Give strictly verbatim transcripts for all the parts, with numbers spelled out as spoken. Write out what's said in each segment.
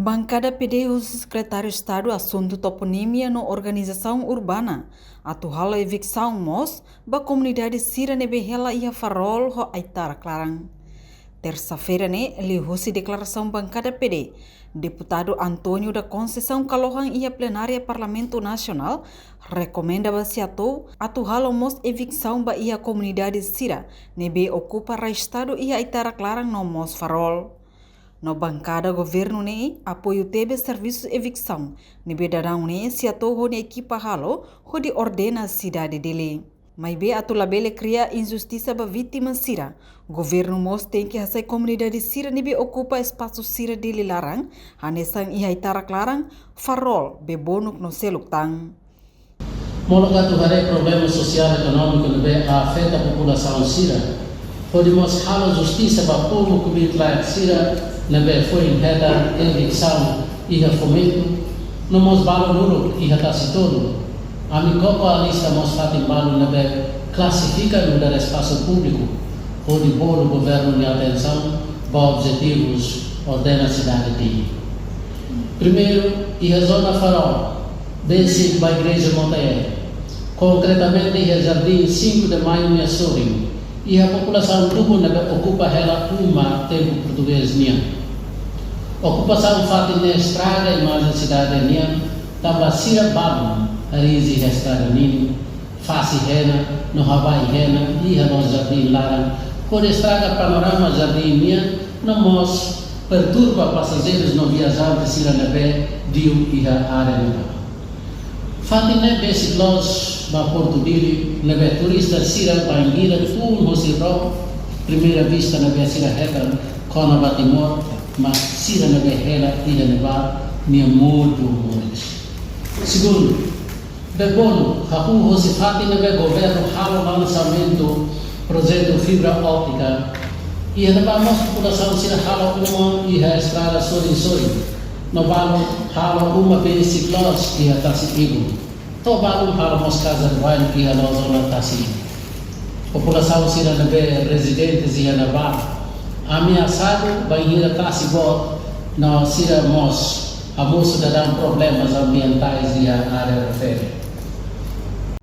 Bankada P D husi Sekretáriu Estadu Asuntu Toponímia no Organizasaun Urbana atu halo eviksaun mós ba komunidade sira ne'ebé hela iha Farol ho Aitarak Laran. Tersa-feira ne'e, liuhusi deklarasaun Bankada P D, Deputadu António da Conceição Kalohan iha plenária Parlamentu Nasionál rekomenda ba SEATOU atu halo mós eviksaun ba iha komunidade sira ne'ebé okupa rai Estadu iha Aitarak Laran no mós Farol. No bankada governu ne'e apoiu tebes servisu eviksaun ne'ebé daudaun ne'e SEATOU ho nia ekipa halo hodi ordena sidade Dili. Maibé atu labele kria injustisa ba vítima sira, governu mós tenke hasai komunidade sira ne'ebé okupa espasu sira Dili laran, hanesan iha Aitarak Laran, Farol, Bebonuk no seluk tan. Molok atu haree problema sosiál ekonómiku ne'ebé afeta populasaun sira, hodi mós halo justisa ba povu kbiit-laek sira ne'ebé foin hetan eviksaun iha Fomento, no mós balun uluk iha Tasitolu. Ami kokoa lista mós fatin balun ne'ebé klasifika nu'udar espasu públiku, hodi bolu governu nia atensaun ba objetivus ordena sidade Dili. Primeiru, iha zona Farol, besik ba Igreja Motael, konkretamente iha Jardim Cinco de Maio nia sorin, iha populasaun tuku ne'ebé okupa hela uma tempu portugés nian. Okupasaun fatin ne'e estraga imajen sidade nian, tanba sira balun hariis iha estrada ninin, fase hena no habai hena iha loos jardín laran, hodi estraga panorama jardín nian, no mós perturba pasajeirus no viajante sira ne'ebé liu iha área ne'ebá. Fatin ne'e besik loos ba Portu Dili, ne'ebé turista sira bainhira tun hosi ró primeira vista ne'ebé sira hetan kona-ba Timor, mas sira ne'ebé hela iha ne'ebá nia modo moris. Segundu, Bebonuk, hahú hosi fatin ne'ebé governu halo lansamentu projetu fibra óptika, iha ne'ebá mós populasaun sira halo uma iha estrada sorin-sorin, no balun halo uma besik loos iha tasi ibun. To'o balun halo mós kaza ruain iha loos ona tasi. Populasaun sira ne'ebé rezidentes iha ne'ebá ameasadu bainhira tasi boot, no sira mós hamosu daudaun problemas ambientais iha área refere.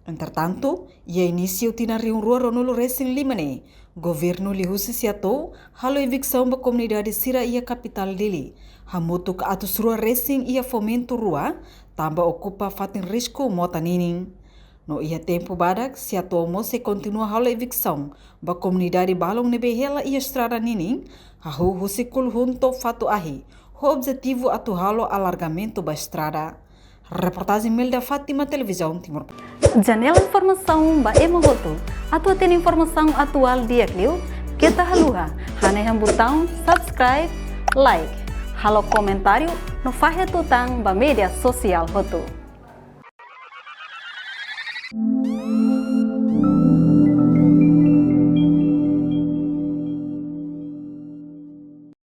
Entretantu, iha inísiu tinan rihun rua ruanulu resin lima ne'e, governu liuhusi SEATOU halo eviksaun ba komunidade sira iha kapitál Dili, hamutuk atus rua resin iha Fomento rua, tanba okupa fatin risku mota ninin. No iha tempu badak, SEATOU mós sei kontinua halo eviksaun ba komunidade balun ne'ebé hela iha estrada ninin, hahú husi Kulhun to'o Fatu Ahi, ho objetivu atu halo alargamentu ba estrada. Reportajen Melda Fátima, Televizaun Timor. Janela informasaun ba ema hotu. Atu hatene informasaun atuál di'ak liu, keta haluha hanehan butaun subscribe, like, halo komentáriu no fahe tutan ba média sosiál hotu.